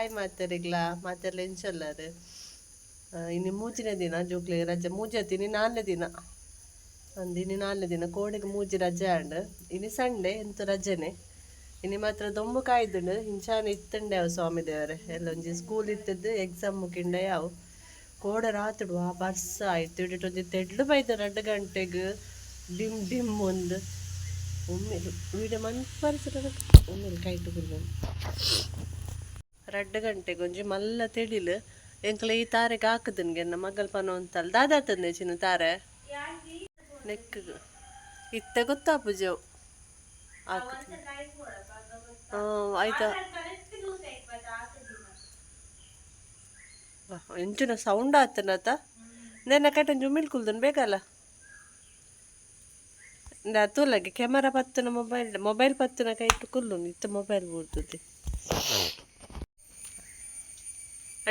Hi ಮಾತರಿಗ್ಲ ಮಾತೆರ್ಲ ಎಂಚೊಲ್ಲಾರು. ಇನಿ ಮೂಜಿನ ದಿನ ಜೋಕ್ಲೆಗ್ ರಜೆ. ಮೂಜಿ ಅತ್ತ್, ಇನಿ ನಾಲ್ನೇ ದಿನ ಅಂದ್. ಇನಿ ನಾಲ್ನೇ ದಿನ, ಕೋಡೆಗ್ ಮೂಜಿ ರಜೆ ಆಂಡ್. ಇನಿ ಸಂಡೆ, ಎಂತ ರಜೆನೆ. ಇನಿ ಮಾತ್ರ ದೊಂಬು ಕಾಯ್ದುಂಡು. ಇಂಚಾನೆ ಇತ್ತುಂಡೆ ಅವು ಸ್ವಾಮಿ ದೇವರೇ. ಎಲ್ಲ ಒಂಜಿ ಸ್ಕೂಲ್ ಇತ್ತದ್ದು ಎಕ್ಸಾಮ್ ಮುಗಿಂಡೆ ಅವು. ಕೋಡೆ ರಾತ್ರಿ ವಾ ಬರ್ಸ ಆಯ್ತು. ಇಡಿಟ್ ಒಂಜಿ ತೆಡ್ಲು ಬೈದ 2 ಗಂಟೆಗ್ ಡಿಮ್ ಡಿಮ್ ಒಂದು. ಒಮ್ಮೆ ವೀಡಿಯೋ ಮನ್ಪರ್ಸ ಒಮ್ಮೆ ಕೈಟ್ ಕುಲ್ಲು. 2 ಗಂಟೆಗೆ ಒಂಜಿ ಮಲ್ಲ ತೆಡಿಲು. ಎಂಕ್ಲ ಈ ತಾರೆಗೆ ಹಾಕುದನ್ಗೆ ಎನ್ನ ಮಗಲ್ ಪನೊಂತಲ್ ದಾದಾ ತಂದೆ ಚಿನ್ನ ತಾರೆ ನೆಕ್ ಇತ್ತೆ ಗೊತ್ತಾಪುಜವು ಹಾಕುದು. ಹಾಂ, ಆಯ್ತಾ. ಎಂಚಿನ ಸೌಂಡ್ ಆತನತ. ನೆನ್ನ ಕಟ್ಟಂಜಿ ಉಮಿಲ್ ಕುಲ್ದನ್ ಬೇಕಲ್ಲ. ತೂಲಗೆ ಕ್ಯಾಮರಾ ಪತ್ತುನ ಮೊಬೈಲ್ ಮೊಬೈಲ್ ಪತ್ತುನ ಕೈಟ್ ಕುಲ್ಲುನು. ಇತ್ತ ಮೊಬೈಲ್ ಬೂರ್ತದೆ.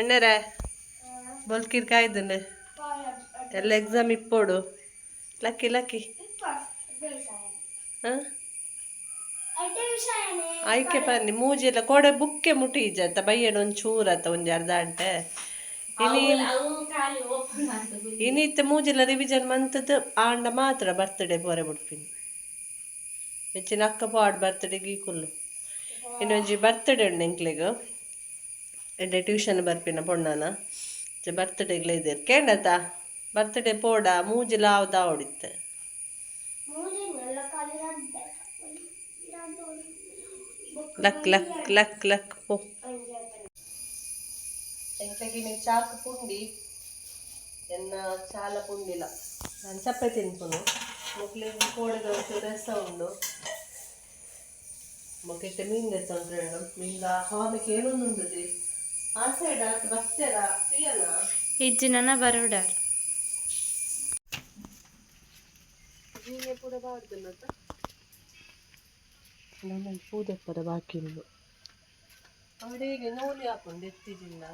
ಅಣ್ಣರೇ, ಬೊಲ್ಕಿರ್ ಕಾಯ್ದನೆ. ಎಲ್ಲ ಎಕ್ಸಾಮ್ ಇಪ್ಪೋಡು. ಲಕ್ಕಿ ಲಕ್ಕಿ. ಹಾಂ, ಆಯ್ಕೆ ಬನ್ನಿ. ಮೂಜಿ ಎಲ್ಲ ಕೋಡೆ ಬುಕ್ಕೆ ಮುಟ್ಟಿ ಇಜ್ಜತ್ತ. ಬಯ್ಯಡ ಒಂದು ಚೂರು ಆತ, ಒಂಜಿ ಅರ್ಧ ಗಂಟೆ. ಇನಿ ಇನಿ ಇತ್ತೆ ಮೂಜಿಲ ರಿವಿಷನ್ ಮಂತದ್ದು ಆಂಡ ಮಾತ್ರ ಬರ್ತಡೆ ಪೋರೆ ಬಿಡ್ಪಿನಿ. ಹೆಚ್ಚಿನ ಅಕ್ಕ ಪಾಡ್ ಬರ್ತಡೆಗೆ ಈ ಕುಲ್ಲು. ಇನ್ನೊಂಜಿ ಬರ್ತಡೆ ಉಂಡು ಎಂಕ್ಲೆಗ್. ಎಡ್ಡೆ ಟ್ಯೂಷನ್ ಬರ್ಪಿನ ಪೊಣ್ಣನ ಬರ್ತಡೆಗ್ಲ ಇದೆ. ಕೇಂಡತ ಬರ್ತಡೆ ಪೋಡ. ಮೂಜಿಲ ಆವ್ದ ಆವಡಿತ್ತೆ. ಲಕ್ ಲಕ್ ಲಕ್ ಲಕ್ ಪೋ. ಎಂಕ್ಲೆಗ್ ಚಾಕ್ ಪುಂಡಿ ಎನ್ನ ಚಾಲ ಪುಂಡಿಲ. ನಾನು ಚಪ್ಪೆ ತಿನ್ಪುನು. ಮೊಕ್ಲೆಗ್ ಕೋಡೆದ ಒಂಚೂರು ರಸ ಉಂಡು. ಮೊಕ್ಕಿತ್ತೆ ಮೀನ್ ದೆತ್ತೊಂದು ಮೀನ್ದ ಹಾಲು ಕೇಳೊಂದುಂಡು. ಆ ಸೈಡ್ ಆತ್ ಬತ್ತೆರ ಪ್ರಿಯನ. ಇಜ್ಜಿ, ನನ ಬರೋಡಾರ್. ಹೀಗೆ ಪೂರ ಬಾರ್ದನ್ನತ. ನನ್ನ ಪೂದೆಪ್ಪರ ಬಾಕಿ ಉಂಡು. ಅಡಿಗೆ ನೂಲಿ ಹಾಕೊಂಡು ಎತ್ತಿಜಿಲ್ಲ.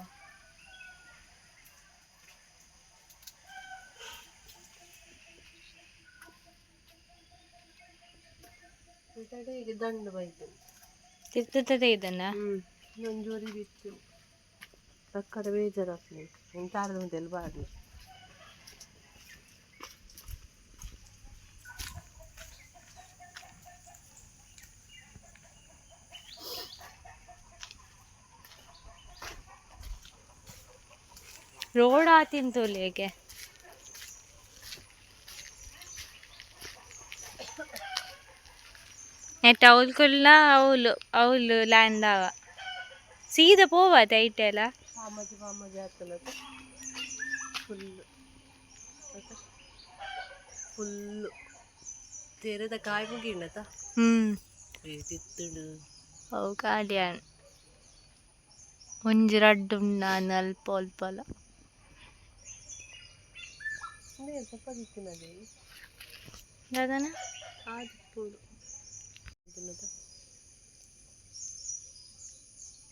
ಅಡಿಗೆ ದಂಡು ಬೈತು. ತಿರ್ತದೆ ಇದನ್ನ. ಹ್ಮ್, ನಂಜೋರಿ ಬಿತ್ತು. ಸಕ್ಕರೆ ಬೇಜಾರಾಗ್ತದೆ. ಎಂತಾರದ ಉಂಟೆಲ್ಲ ಬಾರ್ದು. ರೋಡ್ ಆತಿಂತೋಲಿಗೆ. ನೆಟ್ ಅವ್ಲು ಕುಲ್ಲ ಅವ್ಲು ಅವ್ಲು ಲ್ಯಾಂಡ್ ಆವ. ಸೀದಾ ಪೋವಾತ ಐಟೆಲ್ಲ. ವಾಮಜಿ ವಾಮಜಿ ಆಗ್ತದೆ. ಫುಲ್ ಫುಲ್ಲು ತೇರದ ಕಾಯಿ ಮುಗಿಂಡತ. ತಿತ್ತುಂಡು. ಅವು ಖಾಲಿ ಆಂಡ್. ಒಂಜಿ ರಡ್ಡ್ ಉಂಡು ಅಲ್ಪ ಅಲ್ಪಲ. ಸ್ವಲ್ಪ ದಿತ್ತಿನದೇ. ದಾದನ? ಆದಿಪ್ಪುಡು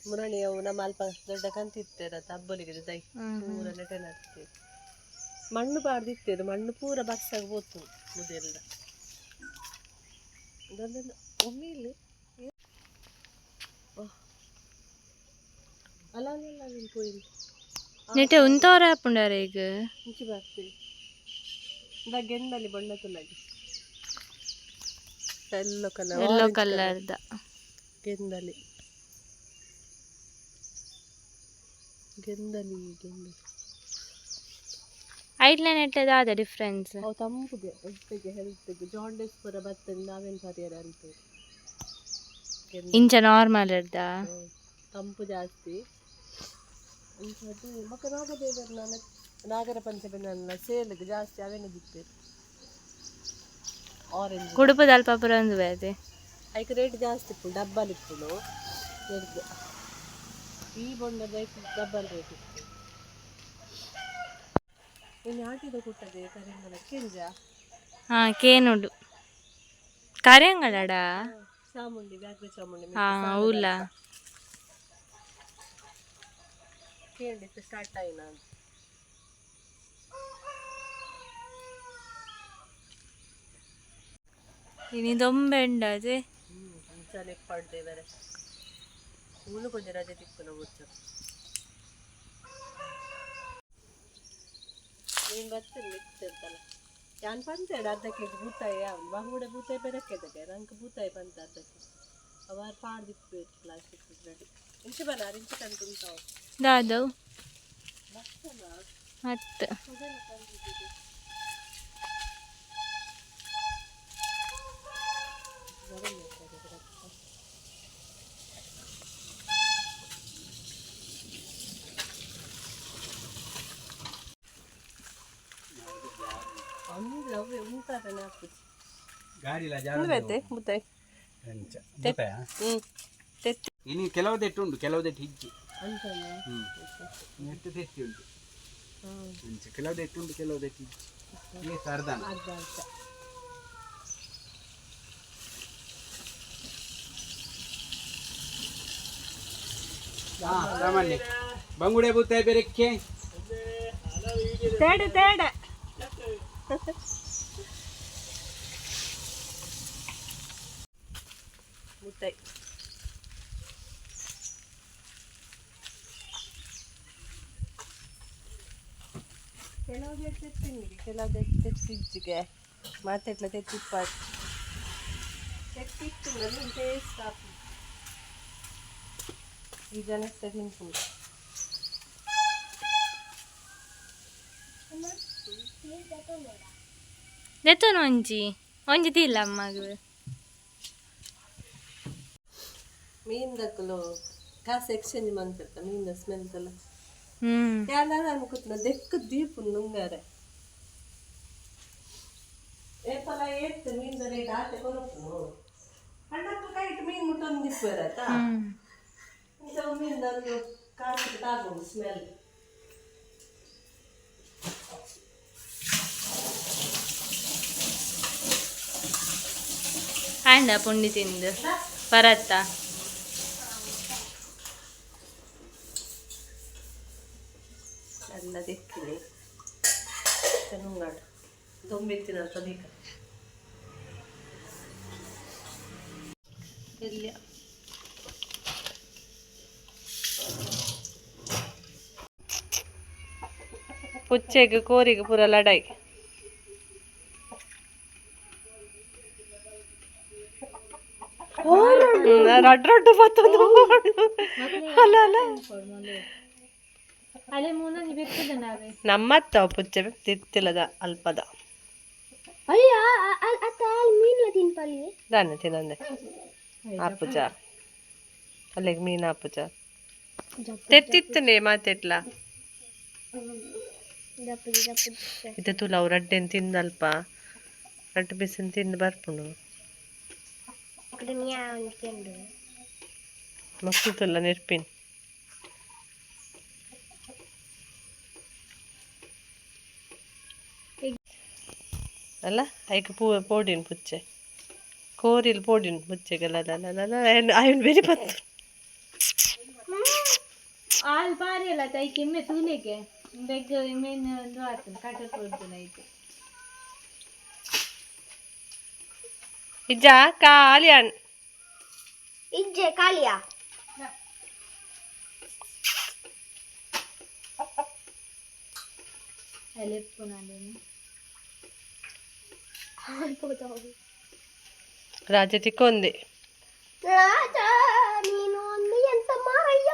ಮುರಣಿ. ಅವು ನಮ್ಮ ಅಲ್ಪ ದೊಡ್ಡ ಕಂತಿತ್ತೆರ ತಬ್ಬಲಿಗೆ ದೈ ಪೂರ ನೆಟೆ ಹಾಕ್ತೇವೆ. ಮಣ್ಣು ಪಾಡ್ದಿತ್ತೇವೆ. ಮಣ್ಣು ಪೂರ ಬರ್ಸಾಗ ಪೋತು ಮುದೆಲ್ಲ. ಇದೊಂದು ಒಮ್ಮಿಲ್. ಅಲ್ಲ ಅಲ್ಲ ಅಲ್ಲ, ಅದನ್ನ ಪೋಯಿಲ್. ನೆಟೆ ಉಂತವರ ಆಪುಂಡಾರ ಈಗ. ಇಂಚಿ ಬರ್ತೀವಿ. ಇಂದ ಗೆಂದಲ್ಲಿ ಬಣ್ಣ ತುಲಾಗಿ ಎಲ್ಲೋ ಕಲರ್. ಎಲ್ಲೋ ಕಲರ್ದ. ಗೆಂದಲಿ ಗೆಂದಲಿ ಗೆಂದಲಿ. ಐಟ್ಲ ನೆಟ್ಟೆ ದಾದ ಡಿಫ್ರೆನ್ಸ್? ಅವು ತಂಪುಗೆ, ಹೆಲ್ತ್ಗೆ ಹೆಲ್ತ್ಗೆ. ಜಾಂಡೀಸ್ ಪೂರ ಬರ್ತದೆ. ನಾವೇನು ಪರಿಹಾರ ಅಂತೇವೆ. ಇಂಚ ನಾರ್ಮಲ್ ಇರ್ದ. ತಂಪು ಜಾಸ್ತಿ ಇಂಥದ್ದು. ಬೊಕ್ಕ ನಾಗದೇವರ ನಾನು ನಾಗರ ಪಂಚಮಿ ನನ್ನ ಸೇಲ್ಗೆ ಜಾಸ್ತಿ ಅವೇನೆ ಬಿತ್ತೇವೆ, ಆರೆಂಜ್. ಕುಡುಪದ ಅಲ್ಪ ಪೂರ ಒಂದು ಬೇತೆ. ಐಕ್ ರೇಟ್ ಜಾಸ್ತಿ ಇಪ್ಪು, ಡಬ್ಬಲ್ ಇಪ್ಪುನು ಎರ್ದ್. ಈ ಬೊಂಡದ ಐಕ್ ಡಬ್ಬಲ್ ರೇಟ್ ಇತ್ತು. ಇನ್ನು ಆಟಿದ ಕುಟ್ಟದೆ ಕರಿಂಗಲ ಕೆಂಜ. ಹಾ, ಕೇನುಡು ಕರಿಯಂಗಳಡ. ಚಾಮುಂಡಿ, ವ್ಯಾಘ್ರ ಚಾಮುಂಡಿ. ಹೌಲ. ಕೇಂಡಿತ್ತು ಸ್ಟಾರ್ಟ್ ಆಯ್ನ. ಇನಿ ದೊಂಬೆ ಉಂಡಾಜೆ. ಹ್ಞೂ, ಅಂಚನೆ ಪಡ್ದೆ ಬೇರೆ. ಸ್ಕೂಲು ಕೊಂಚ ರಜೆ ತಿಕ್ಕುನ ಬೊಚ್ಚ. ಮೀನು ಬರ್ತದೆ ಮಿಕ್ಸ್ ಯಾನ್ ಪಂತೇಡು ಅರ್ಧ ಕೆಜಿ ಬೂತಾಯಿ ಅವನು ಬಂಗುಡೆ ಬೂತಾಯಿ ಬೆರಕೆದಗೆ ನಂಗೆ ಬೂತಾಯಿ ಪಂತ ಅರ್ಧ ಕೆಜಿ ಅವಾರು ಪಾಡ್ದಿಪ್ಪು ಪ್ಲಾಸ್ಟಿಕ್ ರೆಡಿ ಇಂಚೆ ಬನ ಇಂಚೆ ಕಂಡು ದಾದವು ಅತ್ ಅಂದ್ರೆ ಅವೇ ಉಂಟಾರನೆ ಹಾಕುದು ಗಾಡಿಲ ಉಂಡ್ಬೇತೆ ಬೂತಾಯಿ. ಹ್ಞೂ ತೆತ್ತಿ. ಇನ್ನು ಕೆಲವು ದೆಟ್ಟು ಉಂಟು, ಕೆಲವು ದೆಟ್ಟು ಹಿಜ್ಜಿ. ಅಂತಾನೆ. ನೆಟ್ಟು ತೆತ್ತಿ ಉಂಟು. ಅಂಚ ಕೆಲವು ದೆಟ್ಟು ಉಂಟು, ಕೆಲವು ದೆಟ್ಟು ಹಿಜ್ಜಿ. ಏತ್ ಅರ್ಧನ? ಅರ್ಧ ಅರ್ಧ. ಹಾ, ಸಾಮಾನ್ಯ ಬಂಗುಡೆ ಬೂತಾಯಿ ಬೆರಕ್ಕೆ. ತೇಡೆ ತೇಡೆ. ಬೂತಾಯಿ. ಕೆಲವು ತೆತ್ತಿನಿಗೆ, ಕೆಲವು ತೆತ್ತಿಜ್ಜಿಗೆ ಮಾತೆಟ್ಲ ತೆತ್ತಿಪ್ಪ ತೆತ್ತಿತ್ತು ಟೇಸ್ಟ್ ಆಪು. ಈ ಜನಕ್ಕೆ ತಿನ್ಪುಂಡು. ದೆತ್ತೊನು ಒಂಜಿ ಒಂಜಿ ತಿಲ್ಲ ಅಮ್ಮಗ್. ಮೀನ್ದಕ್ಕಲು ಕಾಸು ಎಕ್ಸ್ಚೇಂಜ್ ಮಂತಿರ್ತ ಮೀನ್ದ ಸ್ಮೆಲ್ ತಲ್ಲ. ಹ್ಮ್. ಯಾಲ ಅನ್ಕುತ್ನ ದೆಕ್ಕ ದೀಪು ನುಂಗಾರೆ ಏಪಲ ಏತ್ ಮೀನ್ದ ರೇಟ್ ಆತೆ ಕೊರಪುನು ಅಣ್ಣಕ್ಕ ಕೈಟ್ ಮೀನ್ ಮುಟ್ಟೊಂದು ದಿಪ್ಪರಾತ. ಹ್ಮ್. ಇಂಥ ಮೀನ್ದ ಕಾಸು ತಾಗುಂಡು ಸ್ಮೆಲ್. ಆಂಡ ಪುಂಡಿ ತಿಂದು ಬರತ್ತಾ? ಎಲ್ಲ ದೆಕ್ಕಿನಿ ನುಂಗಾಡು ದೊಂಬೆತ್ತಿನ ತದೀಕ ಎಲ್ಲಿಯ ಪುಚ್ಚೆಗೆ ಕೋರಿಗೆ ಪೂರ ಲಡಾಯಿ. ರಡ್ ರಡ್ಡು ಬತ್ತೊಂದು. ಅಲ್ಲ ಅಲ್ಲ. ಅಲೆ ಮೂನೊಂಜಿ ಬೆಕ್ಕದ ನಾವೇ. ನಮ್ಮತ್ತ ಪುಚ್ಚೆ ತಿತ್ತಿಲ್ಲದ ಅಲ್ಪದ. ಅಯ್ಯ, ಅತ್ತ ಅಲ್ಲಿ ಮೀನ್ಲ ತಿನ್ಪಲ್ಲಿ. ದಾನೆ ತಿನ್ನಂದೆ ಆಪುಜ ಅಲ್ಲಿಗೆ ಮೀನು ಆಪುಜ ತೆತ್ತಿತ್ತನೆ ಮಾತೆಟ್ಲ. ಜಪ್ಪುಜಿ ಜಪ್ಪುಜಿ. ಇತ್ತೆ ತುಲ ಅವು ರಡ್ಡೆನ್ ತಿಂದಲ್ಪ ರಡ್ಡು ಬಿಸಿನ್ ತಿಂದು ಬರ್ಪುಂಡು. ಕೆಂಡು. ಮಕ್ಕಳು ತುಲ್ಲ ನೆರ್ಪಿನ್. ಅಲ್ಲ ಐಕ್ ಪೂ ಪೋಡಿನ್ ಪುಚ್ಚೆ ಕೋರಿಲ್ ಪೋಡಿನ್ ಪುಚ್ಚೆಗೆಲ್ಲ ಅಯ್ಯನ್ ಬೆರಿ ಬತ್ತು. ಆಲ್ ಬಾರಿ ಅಲ್ಲ ತೈ ಕೆಮ್ಮೆ ತೂಲೆಗೆ ಬೆಗ್ ಮೇನ್ ಒಂದು ಆತನ ಕಟ ಕೊಡ್ದು ಐತೆ. ಇಜ್ಜ ಖಾಲಿ ಅಣ್. ಇಜ್ಜೆ ಖಾಲಿಯಾ? ಅಲೆಪ್ಪು ನಾನು. ರಾಜ ತಿಕ್ಕೊಂದೆ. ರಾಜ ನೀನು ಒಂದು ಎಂತ ಮಾರಯ್ಯ.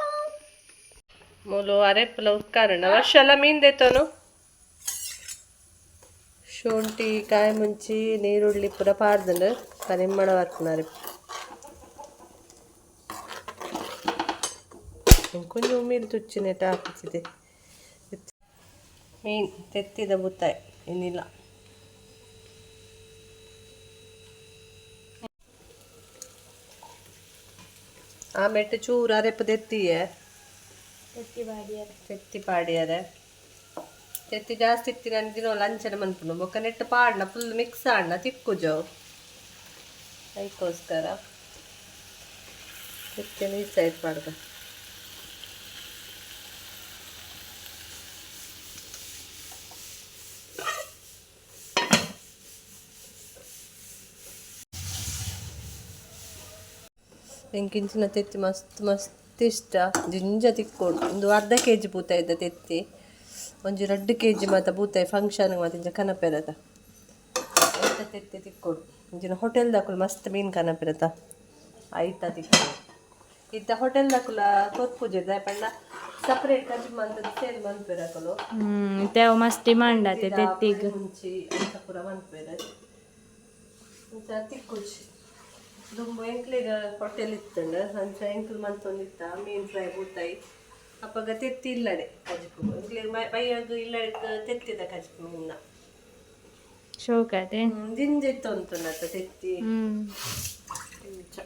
ಮೂಲು ಅರೆಪ್ಪಲ ಉತ್ಕಾರಣ ವರ್ಷ ಎಲ್ಲ ಮೀನು ದೇತೋನು ಶುಂಠಿ ಕಾಯಿ ಮುಂಚಿ ನೀರುಳ್ಳಿ ಪೂರ ಪಾರ್ದಂಡು ಪರಿಮಳ ಬರ್ತನಾರೆ. కొంచెం ಉಮ್ಮಿಲ್ ತುಚ್ಚಿನೆಟ ಹಾಕುತ್ತಿದೆ ಮೀನು ತೆತ್ತಿದ ಬುತ್ತಾಯಿ ಇನ್ನಿಲ್ಲ. ಆ ಮೆಟ್ಟು ಚೂರು ಅರೆಪ್ಪ ತೆತ್ತಿಯೇ. ತೆತ್ತಿ ಬಾಡಿಯರ. ತೆತ್ತಿ ಪಾಡಿಯರೆ ತೆತ್ತಿ ಜಾಸ್ತಿ ಇತ್ತಿ ನಾನು ದಿನ ಲಂಚನ ಮನ್ಪುಂಡು ಬೊಕ್ಕ ನೆಟ್ಟು ಪಾಡ್ನ ಫುಲ್ ಮಿಕ್ಸ್ ಆಡ್ನ ತಿಕ್ಕುಜವು ಅದಕ್ಕೋಸ್ಕರ ತೆತ್ತಿನ ಈ ಸೈಡ್ ಪಾಡ್ದ. ಎಂಕಿಂಚಿನ ತೆತ್ತಿ ಮಸ್ತ್ ಮಸ್ತ್ ಇಷ್ಟ. ಜಿಂಜ ತಿಕ್ಕೋಡು ಒಂದು ಅರ್ಧ ಕೆಜಿ ಪೂತ ಇದ್ದ ತೆತ್ತಿ. ಒಂಜಿ 2 ಕೆಜಿ ಮಾತ ಬೂತಾಯಿ ಫಂಕ್ಷನ್ ಮಾತ ಇಂಚ ಕನಪೆರತ ಐತ ತೆತ್ತಿ ತಿಕ್ಕೊಡು. ಇಂಚಿನ ಹೋಟೆಲ್ ದಾಕುಲು ಮಸ್ತ್ ಮೀನು ಕನಪೆರತ ಐತ ತಿಕ್ಕೊಡು. ಇತ್ತ ಹೋಟೆಲ್ ದಾಕುಲ ಕೊರ್ಪುಜೆ ದಾಯೆ ಪಂಡ ಸಪರೇಟ್ ಕಜಿಪು ಮಂತದ ಸೇಲ್ ಮನ್ಪೆರ್ ಅಕುಲು. ಇತ್ತೆ ಅವು ಮಸ್ತ್ ಡಿಮಾಂಡ್ ಆತೆ ತೆತ್ತಿಗ್. ಮುಂಚಿ ಅಂಚ ಪೂರ ಮನ್ಪೆರ್ ಅಂಚ ತಿಕ್ಕುಜಿ. ದುಂಬು ಎಂಕ್ಲೆಗ್ ಹೋಟೆಲ್ ಇತ್ತಂಡ್ ಅಂಚ ಎಂಕ್ಲು ಮಂತೊಂದಿತ್ತ ಮೀನ್ ಫ್ರೈ ಬೂತಾಯಿ. ಅಪಗ ತೆತ್ತಿ ಇಲ್ಲಡೆ ಕಜಿಪು ಎಂಕ್ಲೆಗ್ ಬಯ್ಯಗ್ ಇಲ್ಲಡೆ ತೆತ್ತಿದ ಕಜಿಪು ಮೀನ್ನ. ಶೋಕ್ ಆತೆ. ಜಿಂಜ ಇತ್ತೊಂತುಂಡತ್ತ ತೆತ್ತಿ. ಇಂಚ.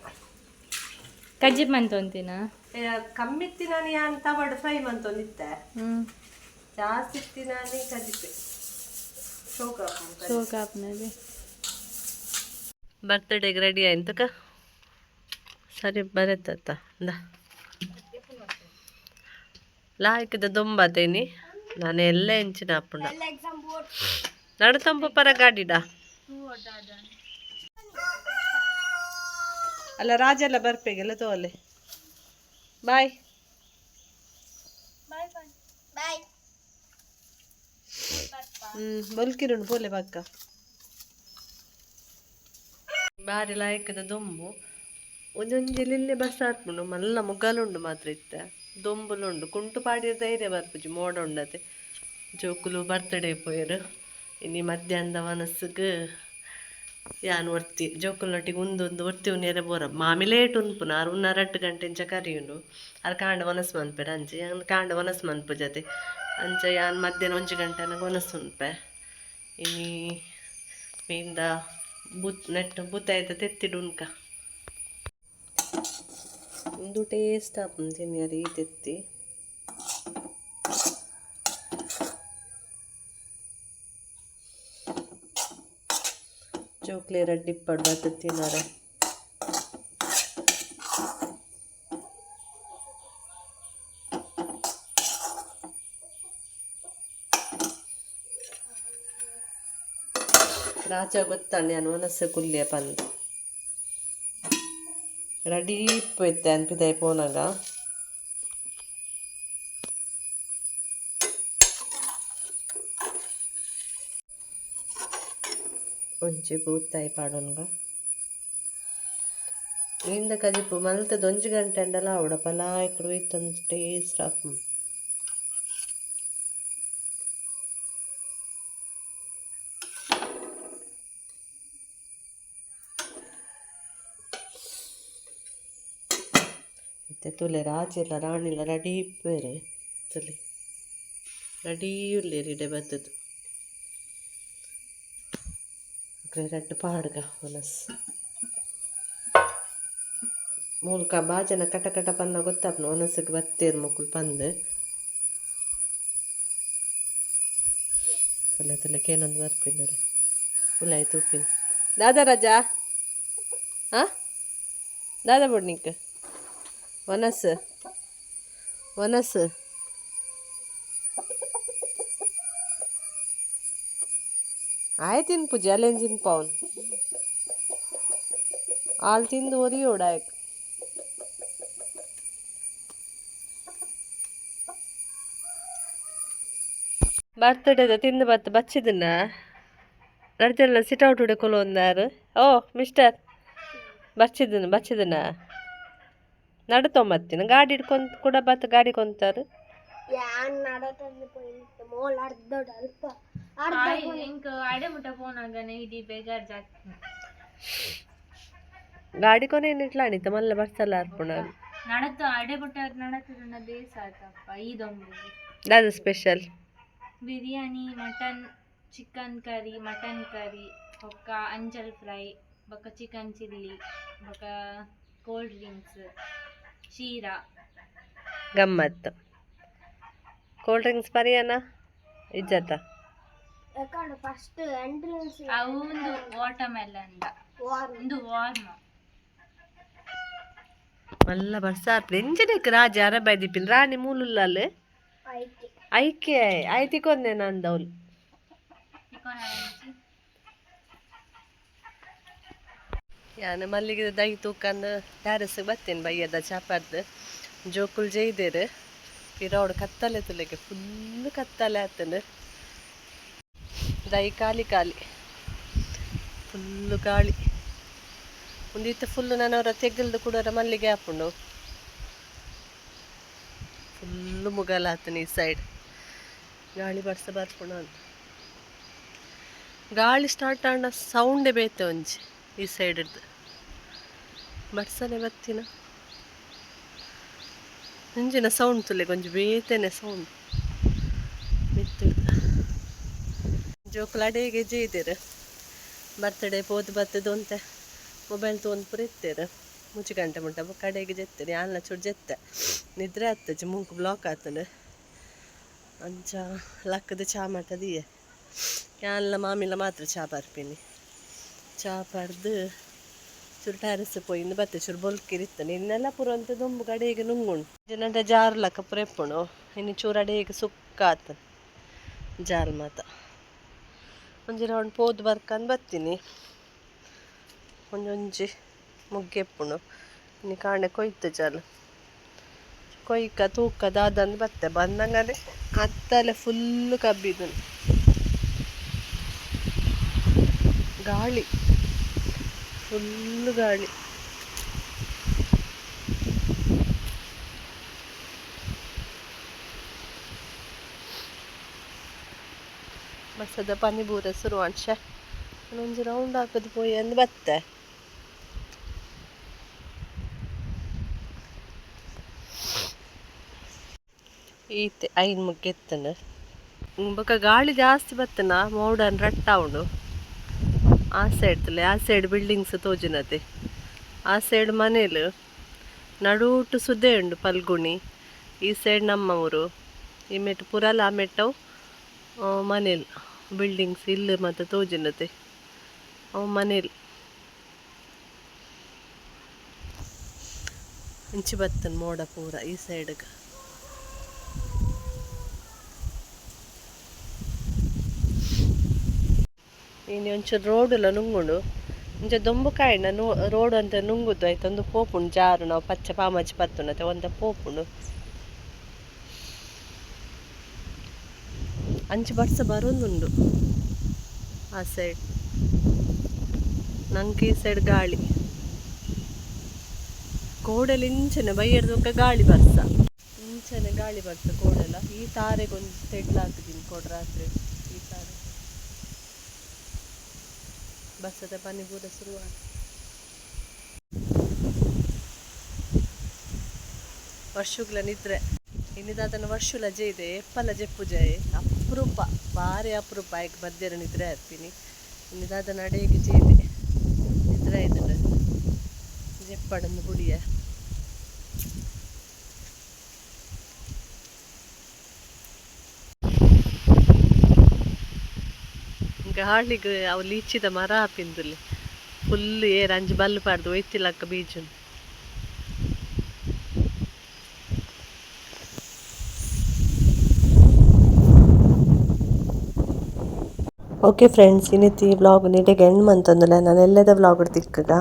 ಕಜಿಪ್ ಮಂತೊಂತಿನ? ಕಮ್ಮಿತ್ತಿನಾನಿ ಯಾನ್ ತವಡ್ ಫ್ರೈ ಮಂತೊಂದಿತ್ತೆ. ಜಾಸ್ತಿ ಇತ್ತಿನಾನಿ ಕಜಿಪೆ ಶೋಕ. ಶೋಕ್ ಆಪ್ನದೆ. ಬರ್ತ್ಡೇಗೆ ರೆಡಿ ಆಯ್ತಕ ಸರಿ ಬರತ್ತತ್ತ ಇಂದ ಲಾಯ್ಕದ ದೊಂಬತೇನಿ ನಾನು ಎಲ್ಲ ಎಂಚಿನ ಅಪ್ಪುಂಡ ನಡು ತಂಪು ಪರ ಗಾಡಿಡ ಅಲ್ಲ ರಾಜೆಲ್ಲ ಬರ್ಪೆಗೆಲ್ಲ ತೋಲೆ ಬಾಯ್. ಬಾಯ್. ಬೊಲ್ಕಿರುಂಡು ಪೋಲೆ ಪಕ್ಕ ಬಾರಿ ಲಾಯ್ಕದ ದೊಂಬು. ಒಂಜೊಂಜಿ ಲಿಲ್ಲೆ ಬಸ್ ಆತ್ಮುಂಡು ಮಲ್ಲ ಮುಗಲುಂಡು ಮಾತ್ರ ಇತ್ತ ದೊಂಬುಲುಂಡು ಕುಂಟು ಪಾಡಿದ ಧೈರ್ಯ ಬರ್ಪುಜಿ ಮೋಡ ಉಂಡತೆ. ಜೋಕುಲು ಬರ್ತ್ಡೇ ಪೋಯೆರ್. ಇನಿ ಮಧ್ಯಾಹ್ನದ ವನಸ್ಸಿಗೆ ಯಾನ್ ಒರ್ತಿ ಜೋಕುಲ್ನೊಟ್ಟಿಗೆ ಉಂದೊಂದು ಒರ್ತಿ ಉನಿಯರೆ ಬೋರ ಮಾಮಿ ಲೇಟ್ ಉನ್ಪುನ ಆರು ಉನ್ನ 2 ಗಂಟೆ ಇಂಚ ಕರಿಯುಂಡು. ಆರ್ ಕಾಂಡ ವನಸ್ ಮನ್ಪೆರ್ ಅಂಚೆ ಯಾನ್ ಕಾಂಡ ವನಸ್ ಮನ್ಪುಜತೆ ಅಂಚ ಯಾನ್ ಮಧ್ಯಾಹ್ನ 1 ಗಂಟೆ ಅನಗ ವನಸ್ ಉನ್ಪೆ. ಇನಿ ಮೀನ್ದ ಬೂತ್ ನೆಟ್ ಬೂತಾಯ್ತ ತೆತ್ತಿಡು ಉನ್ಕ ಉಂದು ಟೇಸ್ಟ್ ಆಪುಂಡು ತಿನ್ಯರೆ ಈ ತೆತ್ತಿ. ಜೋಕ್ಲೆ ರಡ್ಡಿ ಇಪ್ಪಡು ಬತ್ತು ತಿನ್ನರೆ. ರಾಜ ಗೊತ್ತಾಂಡ್ ಯಾನ್ ವನಸ್ ಕುಲ್ಯ ಪಂದ್ ರೆಡಿ ಇಪ್ಪು ಅನ್ಪಿದಾಯಿ ಪೋನಾಗ. ಒಂಜಿ ಬೂತಾಯಿ ಪಾಡೊನ್ಗ ಮೀನ್ದ ಕಜಿಪು ಮಲ್ತದ 1 ಗಂಟೆ ಅಂಡಲ ಆವಡಪ್ಪ ಲಾಯ್ಕಡ್ ಇತ್ತೊಂದು ಟೇಸ್ಟ್ ಆಪುಂಡು. ಇತ್ತೆ ತೂಲೆ ರಾಜೆಲ್ಲ ರಾಣಿಲ ರೆಡಿ ಇಪ್ಪುವೆರ್ ತೂಲೆ ರೆಡಿ ಉಲ್ಲೆರ್ ಇಡೆ ಬತ್ತುದು ಅಕ್ಲೆ ರಡ್ಡ್ ಪಾಡ್ಗ ವನಸ್ ಮೂಲಕ ಬಾಜನ ಕಟ ಕಟ ಪನ್ನ ಗೊತ್ತಾಪುಂಡು ವನಸ್ಗ್ ಬತ್ತೆರ್ ಮೊಕುಲು ಪಂದ್. ತೂಲೆ ತೂಲೆ ಕೇನೊಂದು ಬರ್ಪಿನರೆ ಉಲಾಯಿ ತೂಪಿನ ದಾದಾ ರಾಜಾ ಆ ದಾದಾ ಬೋಡು ನಿಂಕ್ ವನಸ್ ವನಸ್ ಆಯ್ ತಿನ್ಪುಜಿ ಅಲೆನ್ ತಿನ್ಪಾವನ್ ಆಲ್ ತಿಂದು ಒರಿಯೋಡು ಆಯ್ಕ್. ಬರ್ತಡೇದ ತಿಂದು ಬತ್ತು ಬಚ್ಚಿದನ್ನ ನಡ್ತೆಲ್ಲ ಸಿಟ್ ಔಟ್ ಕುಲೊಂದಾರು. ಓ ಮಿಸ್ಟರ್ ಬಚ್ಚಿದನ ಬಚ್ಚಿದನ ನಡ್ತೊಂಬತ್ತಿನ ಗಾಡಿ ಹಿಡ್ಕೊಂತ ಕೂಡ ಬತ್ತು ಗಾಡಿ ಕೊಂತಾರು. ಯಾನ್ ನಡತಂದು ಪೋಯಿನಿತ್ತೆ ಮೋಲ್ ಅರ್ಧಡ್ ಅಲ್ಪ ಅರ್ಧ. ಎಂಕ್ ಅಡೆ ಮುಟ್ಟ ಪೋನಾಗನೆ ಇಡೀ ಬೇಜಾರ್ ಜಾಸ್ತಿ. ಗಾಡಿ ಕೊನೆ ಇಟ್ಲಾಣಿತ್ತ ಮಲ್ಲ ಬರ್ಸಲ್ಲ ಅರ್ಪುಣ. ನಡತ ಅಡೆ ಮುಟ್ಟ ನಡತದ ಬೇಸ ಆತಪ್ಪ ಈ ದೊಂಬು. ದಾದ special? Biryani, mutton, chicken curry, mutton curry ಬೊಕ್ಕ ಅಂಜಲ್ ಫ್ರೈ ಬೊಕ್ಕ ಚಿಕನ್ ಚಿಲ್ಲಿ ಬೊಕ್ಕ ಕೋಲ್ಡ್ ಡ್ರಿಂಕ್ಸ್ ಶೀರಾ. ಗಮ್ಮತ್ತು. ಕೋಲ್ಡ್ ಡ್ರಿಂಕ್ಸ್ ಪರಿಯಾನ ಇಜ್ಜತ್ತ? ಯಾಕಂದ್ರೆ ಫಸ್ಟ್ ಎಂಟ್ರೆನ್ಸ್ ಅವು ಒಂದು ವಾಟರ್ ಮೆಲನ್ ವಾರ್ಮ್. ಒಂದು ವಾರ್ಮ್. ಮಲ್ಲ ಬರ್ಸಾರ್ಪುಂಡು ಎಂಚನೆಕ್ ರಾಜ ಅರಬೈ ದಿಪ್ಪಿನ ರಾಣಿ ಮೂಲುಲ್ಲಾಲ್. ಐಕೆ. ಐಕೆ ಐತಿಕೊಂದೆ ನಂದವ್ಲು. ಯಾನ್ ಮಲ್ಲಿಗೆ ದೈ ತೂಕಂದು ಟ್ಯಾರಸ್ ಬತ್ತೇನೆ ಬಯ್ಯದ ಚಾಪರ್ದು ಜೋಕುಲು ಜೈದೇರು. ಪಿರವಡು ಕತ್ತಲೆ ತುಲೆಗೆ ಫುಲ್ ಕತ್ತಲೆ ಆತನು. ದೈ ಖಾಲಿ ಖಾಲಿ ಫುಲ್ಲು ಗಾಳಿ. ಒಂದಿತ್ತೆ ಫುಲ್ಲು ನಾನು ತೆಗ್ಗಲ್ದು ಕೂಡ ಮಲ್ಲಿಗೆ ಆಪುಂಡು. ಫುಲ್ಲು ಮುಗಲ ಆತನ ಈ ಸೈಡ್. ಗಾಳಿ ಬರ್ಸ ಬರ್ಪುಂಡು ಅಂತ. ಗಾಳಿ ಸ್ಟಾರ್ಟ್ ಆಂಡ ಸೌಂಡೇ ಬೇತೆ ಒಂಜಿ ಈ ಸೈಡ್ ಇಡ್ದು. ಬರ್ಸನೆ ಬತ್ತಿನ ಒಂಜಿನ ಸೌಂಡ್ ತುಲೆಗೆ ಒಂಜಿ ಬೇತೆನೆ ಸೌಂಡ್ ಮಿತ್ತಿಡ್ದು. ಜೋಕುಲು ಅಡೇಗೆ ಜೈದೆರ್ ಬರ್ತಡೆ ಪೋದು ಬತ್ತದ ಒಂತೆ ಮೊಬೈಲ್ ತೋಂದು ಪೂರ ಇತ್ತೆರ್. 3 ಗಂಟೆ ಮುಟ್ಟ ಬೊಕ್ಕ ಕಡೆಗೆ ಜೆತ್ತೆರ್. ಯಾನ್ಲ ಚೂರು ಜೆತ್ತೆ, ನಿದ್ರೆ ಆತಜಿ, ಮೂಂಕು ಬ್ಲಾಕ್ ಆತುಂಡು. ಅಂಚ ಲಕ್ಕದ ಚಾ ಮಾತದಿಯೆ. ಯಾನ್ಲ ಮಾಮಿಲ ಮಾತ್ರ ಚಾ ಪರ್ಪಿನಿ. ಚಾ ಪರ್ದು ಚೂರು ಟೆರೆಸ್ ಪೋಯಿಂದು ಬತ್ತೆ. ಚೂರು ಬೊಲ್ಕಿರಿತ್ತಂಡು. ಇನ್ನೆಲ್ಲ ಪೂರ ಒಂತೆ ದೊಂಬು ಕಡೆಗೆ ನುಂಗುಂಡು. ಜನಟ ಜಾರು ಲಕ್ಕ ಪೂರ ಇಪ್ಪುಂಡು. ಇನ್ನು ಚೂರು ಅಡೇಗೆ ಸುಕ್ಕ ಆತುಂಡು ಜಾರು ಮಾತ. ಒಂಜಿ ರೌಂಡ್ ಪೋದು ಬರ್ಕಂದು ಬತ್ತೀನಿ. ಒಂಜೊಂಜಿ ಮುಗ್ಗೆ ಇಪ್ಪುಂಡು. ಇನ್ನು ಕಾಂಡೆ ಕೊಯ್ತು ಜಾಲು ಕೊಯ್ಕ ತೂಕ ದಾದಂದು ಬತ್ತೆ. ಬಂದಂಗನೆ ಅತ್ತಲೆ ಫುಲ್ಲು ಕಬ್ಬಿದು ಗಾಳಿ, ಫುಲ್ಲು ಗಾಳಿ. ಬಸ್ಸದ ಪನಿ ಬೂರ ಶುರು ಅಂಶೆ. ಒಂಜಿ ರೌಂಡ್ ಹಾಕದು ಪೋಯಿ ಅಂದ್ ಬತ್ತೆ. ಈತೆ 5 ಮುಗ್ಗೆ ಎತ್ತಂಡು. ಬೊಕ ಗಾಳಿ ಜಾಸ್ತಿ ಬತ್ತನ ಮೋಡನ್ ರಟ್ಟ ಉಂಡು. ಆ ಸೈಡ್ ತುಲೆ, ಆ ಸೈಡ್ ಬಿಲ್ಡಿಂಗ್ಸ್ ತೋಜಿನತೆ. ಆ ಸೈಡ್ ಮನೇಲು ನಡುಟು ಸುದೆ ಉಂಡು ಪಲ್ಗುಣಿ. ಈ ಸೈಡ್ ನಮ್ಮ ಊರು. ಈ ಮೆಟ್ಟು ಪುರಲ ಆ ಮೆಟ್ಟವು ಮನೇಲು ಬಿಲ್ಡಿಂಗ್ಸ್ ಇಲ್ಲು ಮತ್ತೆ ತೋಜಿನತೆ ಅವು ಮನೇಲು. ಇಂಚಿ ಬತ್ತನ್ ಮೋಡ ಪೂರ ಈ ಸೈಡ್ಗೆ. ಇನಿ ಒಂಚೂರು ರೋಡುಲ ನುಂಗುಂಡು. ಇಂಚ ದೊಂಬು ಕಾಯಿನ ರೋಡ್ ಅಂತ ನುಂಗುದು ಆಯ್ತು. ಒಂದು ಪೋಪುಂಡು ಜಾರು. ನಾವು ಪಚ್ಚ ಪಾಮಜ್ಜಿ ಪತ್ತುಂಡು ಒಂತ ಪೋಪುಂಡು. ಅಂಚು ಬರ್ಸ ಬರೋದುಂಡು ಆ ಸೈಡ್. ನಂಗೆ ಈ ಸೈಡ್ ಗಾಳಿ ಕೋಡಲ್ ಇಂಚನೆ ಬೈಯರ್ದೊಕ್ಕ ಗಾಳಿ ಬರ್ಸ. ಇಂಚನೆ ಗಾಳಿ ಬರ್ಸ ಕೋಡೆಲ. ಈ ತಾರೆಗೊಂದು ತೆಡ್ಲು ಹಾಕಿದ್ದೀನಿ ಕೋಡ್ ರಾತ್ರಿ. ಈ ತಾರೆ ಬಸ್ಸದ ಪನಿ ಪೂರ ಶುರುವಾದ. ವರ್ಷಗಳ ನಿದ್ರೆ. ಇನ್ನಿದಾದನ ವರ್ಷ ಲಜೆ ಇದೆ. ಎಪ್ಪಲ ಜೆಪ್ಪು ಜಾಯೆ ಅಪರೂಪ, ಭಾರಿ ಅಪರೂಪ. ಆಯ್ಕೆ ಮಧ್ಯಾಹ್ನ ನಿದ್ರೆ ಹತ್ತೀನಿ. ಇನ್ನಿದಾದನ ಅಡೆಗೆ ಜೇದೆ ನಿದ್ರೆ ಆಯ್ತಂಡ ಜೆಪ್ಪಡನ್ನು ಗುಡಿಯ. ಗಾಳಿಗೆ ಅವು ಲೀಚಿದ ಮರ ಪಿಂದುಲಿ ಫುಲ್ ಏರ್ ಅಂಜಿ ಬಲ್ಲು ಪಾಡ್ದು ಒಯ್ತಿಲಕ್ಕ ಬೀಜುನು. ಓಕೆ ಫ್ರೆಂಡ್ಸ್, ಇನ್ನಿತ್ತಿ ವ್ಲಾಗ್ ನೀಟಾಗಿ ಎಂಡ್ ಮಂತೊಂದುಲ್ಲೆ. ನಾನು ಎಲ್ಲದ ವ್ಲಾಗ್ ತಿಕ್ಕಗ.